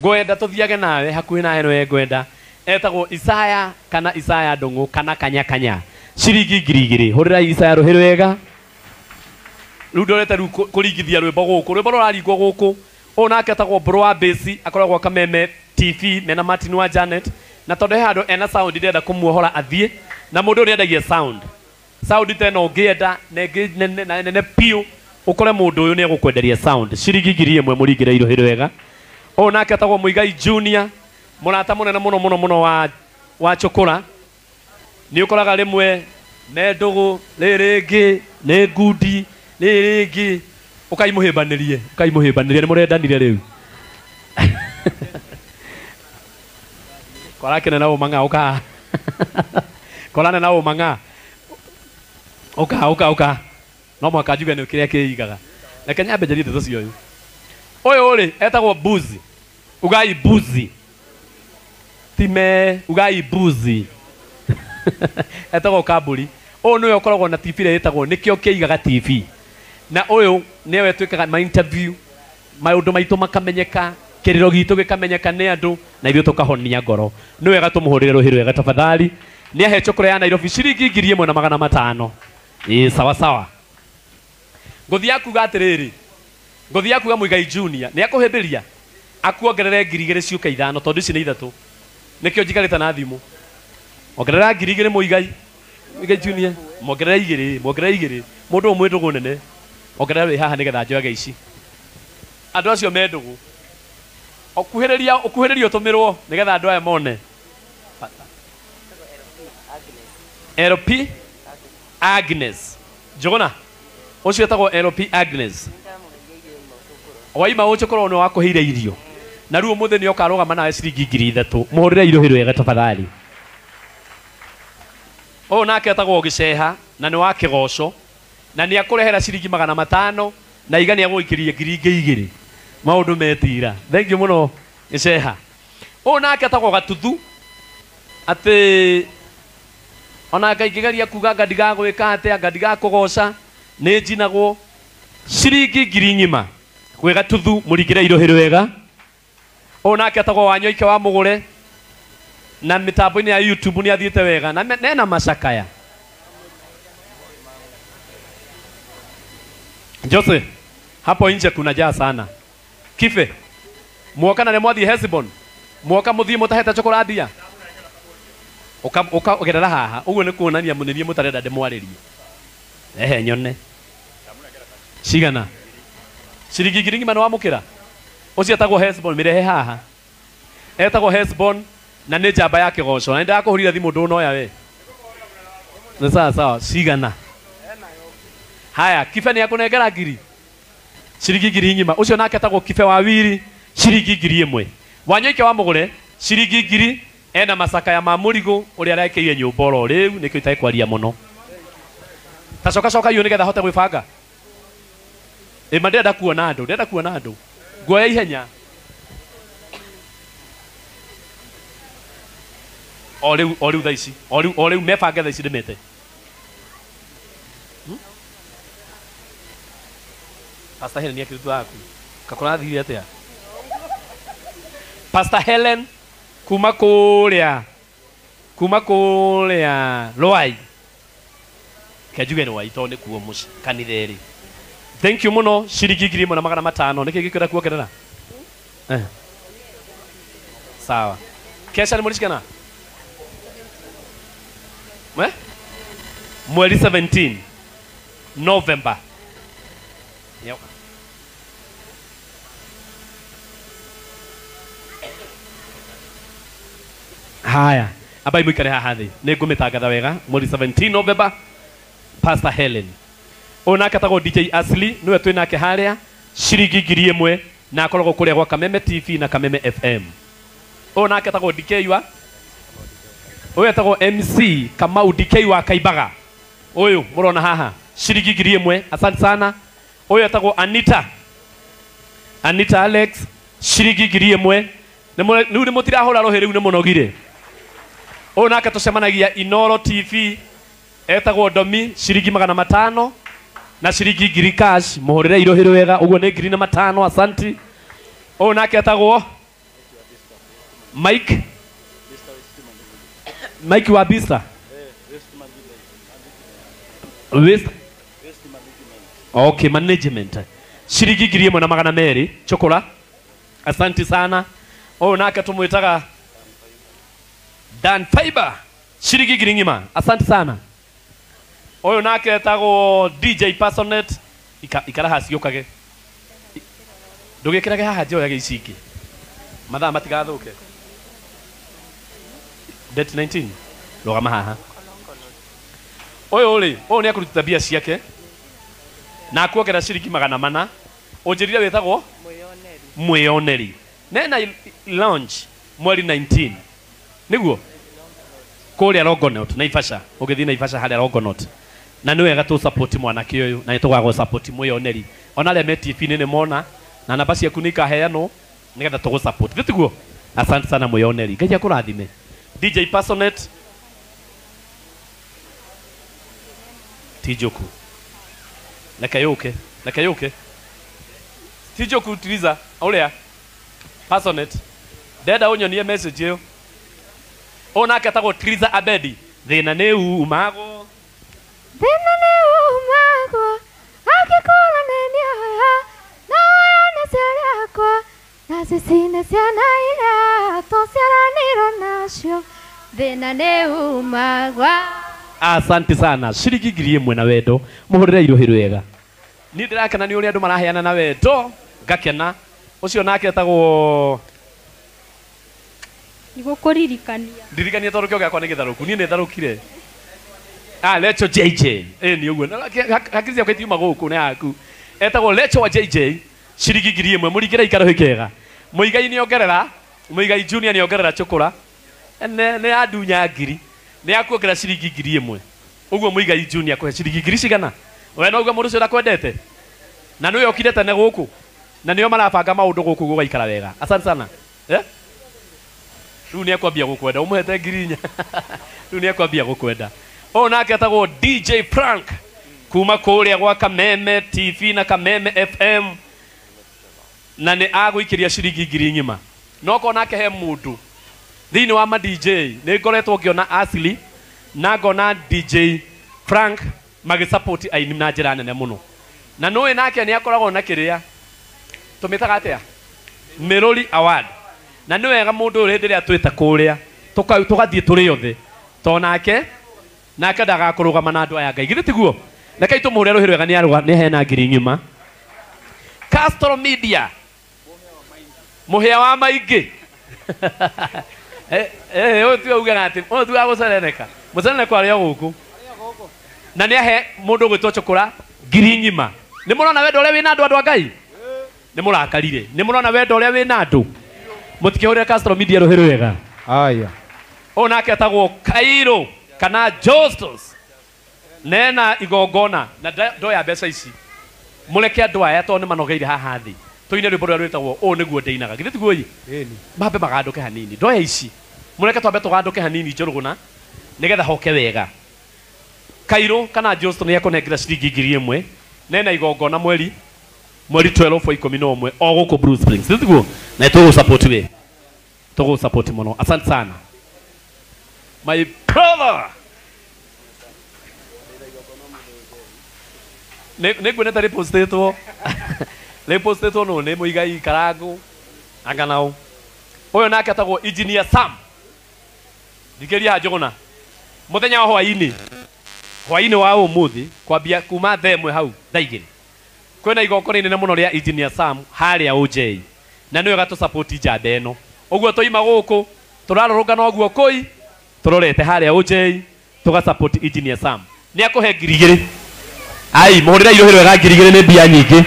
Ngwenda tuthiage nawe hakuhi nawe niwe ngwenda etagwo Isaya kana Isaya Ndung'u kana Kanya Kanya ciringi 2,000 hurira Isaya ruhi rwega riu ndorete riu kuringithia rwimbo guku rwimbo ruraringwo guku uyu nake etagwo Mburu wa Base akoragwo Kameme TV mena Martin wa Janet na tondu he handu ena sound ndĩrenda kumuohora athie na mundu uria endagia sound sound tena ungienda na nene piu ukore mundu uyu ni egukwenderia sound ciringi 1,000 muringire iruhi rwega uyu nake etagwo Muigai Junior murata munene muno muno muno wa Chukura ni ukoraga rimwe me ndugu riri ringi ni ngundi riri ringi ukaimuhimbanĩrie ukaimuhimbanĩrie ni murendanire riu korakene na umang'a uka korane na umang'a uka uka uka no mwaka njuge ni kiria kiigaga reke nyambe njarie ndeto cia uyu uyu ri etagwo Mbuzi ugai Mbuzi time ugai Mbuzi etagwo Kamburi uyu niwe ukoragwo na TV ĩrĩa ĩtagwo nikio kiigaga TV na uyu niwe twikaga ma interview maundu maitu makamenyeka kiriro gitu gikamenyeka ni andu na ithuĩ tukahonia ngoro ni wega tumuhurire ruhi rwega tafadhali ni ahe chokora ya Nairobi ciringi 1,500 ĩ sawa sawa nguthia kuga atiriri nguthia kuga Muigai Junior ni akuhimbiria akuongerere 2,000 ciuke 5 tondu ici ni 3 nikio njikarite na thimu ongerera 2,000 Muigai Muigai Junior mongerere 2 mongerere 2 mundu umwe ndugu nene ongerera wi haha nigetha njoage ici andu acio me ndugu ukuhiriria ukuhiriria utumirwo nigetha andu aya mone LP Agnes Njuguna ucio etagwo LP Agnes waima ucukorwo ni wakuheire irio na riu umuthi ni ukarugama nawe ciringi 3,000 muhurire iruhi rwega tafadhali uyu nake etagwo Giceha na ni wa Kigoco na ni akurehera ciringi 500 na igani agũikĩria 2,000 maundu metira thank you muno Giceha uyu nake etagwo Gatuthu ati ona Ngai ngĩgeria kuga anga ndigagwĩka atĩa anga ndigakũgoca nĩ njinagwo ciringi 1,000 gwĩ Gatuthu mũringĩre iruhi rwega uyu nake etagwo Wanyoike wa Mũgũre na mitambo-inĩ ya YouTube nĩ athiĩte wega na nena macakaya Jose hapo nje kuna jaa sana Kife mwoka na mwathi Hesibon mwoka muthii mutahete chokoradia uka uka gerera haha uguo ni kuonania munenie mutarenda ndimwaririe ehe nyone cigana ciringi 1,000 ni wamukira ucio etagwo Hesibon mirehe haha etagwo Hesibon na ni njamba ya Kigoco na ndakuhurira thimu ndunoya we ni sawa sawa cigana haya Kibe ni akunengera ngiri ciringi 1,000 ucio nake etagwo Kibe wa Wiri ciringi 1,000 Wanyoike wa Mũgũre ciringi 1,000 ena macakaya ma Mũrigo uria arekeire nyumba oro riu nikio itekwaria muno ta coka coka iyo nigetha hote gwibanga ĩ ma ndĩrenda kuona andu ndĩrenda kuona andu nguoya ihenya o riu thaa ici o riu mebange thaa ici ndĩmete Pastor Helen nĩ waku kakora thire atia Pastor Helen kuma kuria Rwai kenjuge ni waito ni kuo muci kanitha ĩrĩ thank you muno ciringi 1,500 nĩkĩ gĩkwenda kuongerera sawa kesha ni mũricikana mweri 17 November Yoka. Haya abai muikare haha thi ni ngumitangatha wega mweri 17 November Pastor Helen uyu nake etagwo DJ Ashley niwe twi nake haria ciringi 1,000 na akoragwo kuria gwa Kameme TV na Kameme FM uyu nake etagwo DK wa uyu etagwo MC Kamau DK wa Kaibaga uyu murona haha ciringi 1,000 asante sana uyu etagwo Anita Anita Alex ciringi 1,000 riu ni mutirahura ruhi riu ni munogire uyu nake tucemanagia Inoro TV etagwo Domi ciringi 500 na ciringi 1,000 cash muhurire iruhi rwega uguo ni 1,500 asanti uyu nake etagwo Mike Mike wa Bista Waste okay management ciringi 1200 chokora asante sana. Ũyũ nake tumwitaga Dan Fiber ciringi 1000 asante sana. Ũyũ nake etagwo DJ Personet ikara haciũkage ndũgĩkĩrage haha njoyage ici ingĩ mathaa matigathũke. Date 19 rũgama haha. Ũyũ rĩ ũyũ nĩ akũrutĩte mbia ciake na akuongerera ciringi 400. Ũnjĩrire wĩtagwo Mwĩyoneri nena launch mweri 19 nĩguo kũrĩa Longonot Naivasha ũgĩthiĩ Naivasha harĩa Longonot na nĩ wega tũ support mwanake ũyũ na nĩtũgagũ support Mwĩyoneri ona arĩa me TV-inĩ nĩ mona na namba ciaku nĩ ikaheanwo nĩgetha tũgũ support gĩtiguo. Asante sana Mwĩyoneri, Ngai akũrathime. DJ Personet Tijoku reke yũke reke yũke Tijoku tiriza ũrĩa Personet ndenda ũnyonie message ĩyo. Ũyũ nake etagwo Triza Abedi thĩna nĩ umagwo thĩna nĩ umagwo angĩkorwo nĩ nĩoya na woyane ciakwa na cicine ciana iria tũciaranĩirwo nacio thĩna nĩ umagwa. Asante sana ciringi 1000 na wendo mũhũrĩre iruhi rwega. Niĩ ndĩrakena nĩ ũrĩa andũ maraheana na wendo ngakena. Ũcio nake etagwo nĩgũkũririkania ndirikania tondũ kĩo gĩakwa nĩ gĩtharũku niĩ nĩ tharũkire. Ah Lecho JJ nĩ ũguo hakiri ciakwa itiuma gũkũ nĩ yaku. Etagwo Lecho wa JJ ciringi 1000 mũringĩre ikarũhĩ kega. Mũigai nĩ ongerera Mũigai Junior nĩ ongerera chokora nĩ andunya ngiri nĩ akuongerera ciringi 1000 ũguo Mũigai Junior kũhe ciringi 1000 cigana we no ũguo mũndũ ũcio ndakwendete na nĩwe okire tene gũkũ na nĩo marabanga maũndũ gũkũ gũgaikara wega. Asante sana eh rĩu nĩ ekwambia gũkwenda ũmũhete 4000 rĩu nĩ ekwambia gũkwenda. Ũyũ nake etagwo DJ Frank kuma kũrĩa gwa Kameme TV na Kameme FM na nĩ agũikĩria ciringi 1000. No ko nake he mũndũ thĩinĩ wa ma DJ nĩ ngoretwo ngĩona Asili na ngona DJ Frank magĩsupport aini na njĩra nene mũno na nũĩ nake nĩ akoragwo na kĩrĩa tũmĩtaga atĩa Mĩrũri Award na nĩ wega mũndũ ũyũ hĩndĩ ĩrĩa twĩta kũrĩa tũgathiĩ tũrĩ othe to nake ndagakũrũgama na andũ aya Ngai githĩ tiguo. Rekei tũmũhũre rũhĩ rwega nĩ aheana 1000. Castro Media mũhĩa wa maingĩ ũyũ tiwe ugaga atĩ ũyũ tiwe wa gũcereneka mũcereneko arĩ o gũkũ na nĩ ahe mũndũ ũgwĩtwo Chokora 1000. Nĩ mũrona wendo ũrĩa wĩna andũ andũ a Ngai nĩ mũrakarire nĩ mũrona wendo ũrĩa wĩna andũ mũtikĩhũrĩre Castro Media rũhĩ rwega. Aya ũyũ nake etagwo Cairo kana Justus nena igongona na ndoya mbeca ici mũreke andũ aya tondũ nĩ manogeire haha thĩ tũine rwĩmbo rũrĩa rwĩtagwo ũũ nĩguo ndĩinaga githĩ tiguo ĩ mambe magandũke hanini ndoya ici mũreke twambe tũgandũke hanini njũrũgũna nĩgetha hoke wega. Cairo kana Justus nĩ ekũnengera ciringi 1000 nena igongona mweri 12 wa 11 o gũkũ Blue Springs githĩ tiguo na tũgũ support we tũgũ support mũno. Asante sana my brother. Nĩ nguonete rĩpostĩtwo rĩpostĩtwo nũ nĩ Mũigai Karangũ anga nao. Ũyũ nake etagwo Engineer Sam thikĩria haha Njũgũna mũthenya wa hwaĩ-inĩ hwaĩ-inĩ wa ũmũthĩ kwambia kuma thaa 1 hau thaa 2 kwĩna igongona inene mũno rĩa Engineer Sam harĩa OJ na nĩwe gatũ support njamba ĩno ũguo tũima gũkũ tũrarũrũngana ũguo kũi tũrorete harĩa OJ tũga support Engineer Sam nĩ akũhe 2000. Ai mũhũrĩre iruhĩ rwega 2000 nĩ mbia nyingĩ.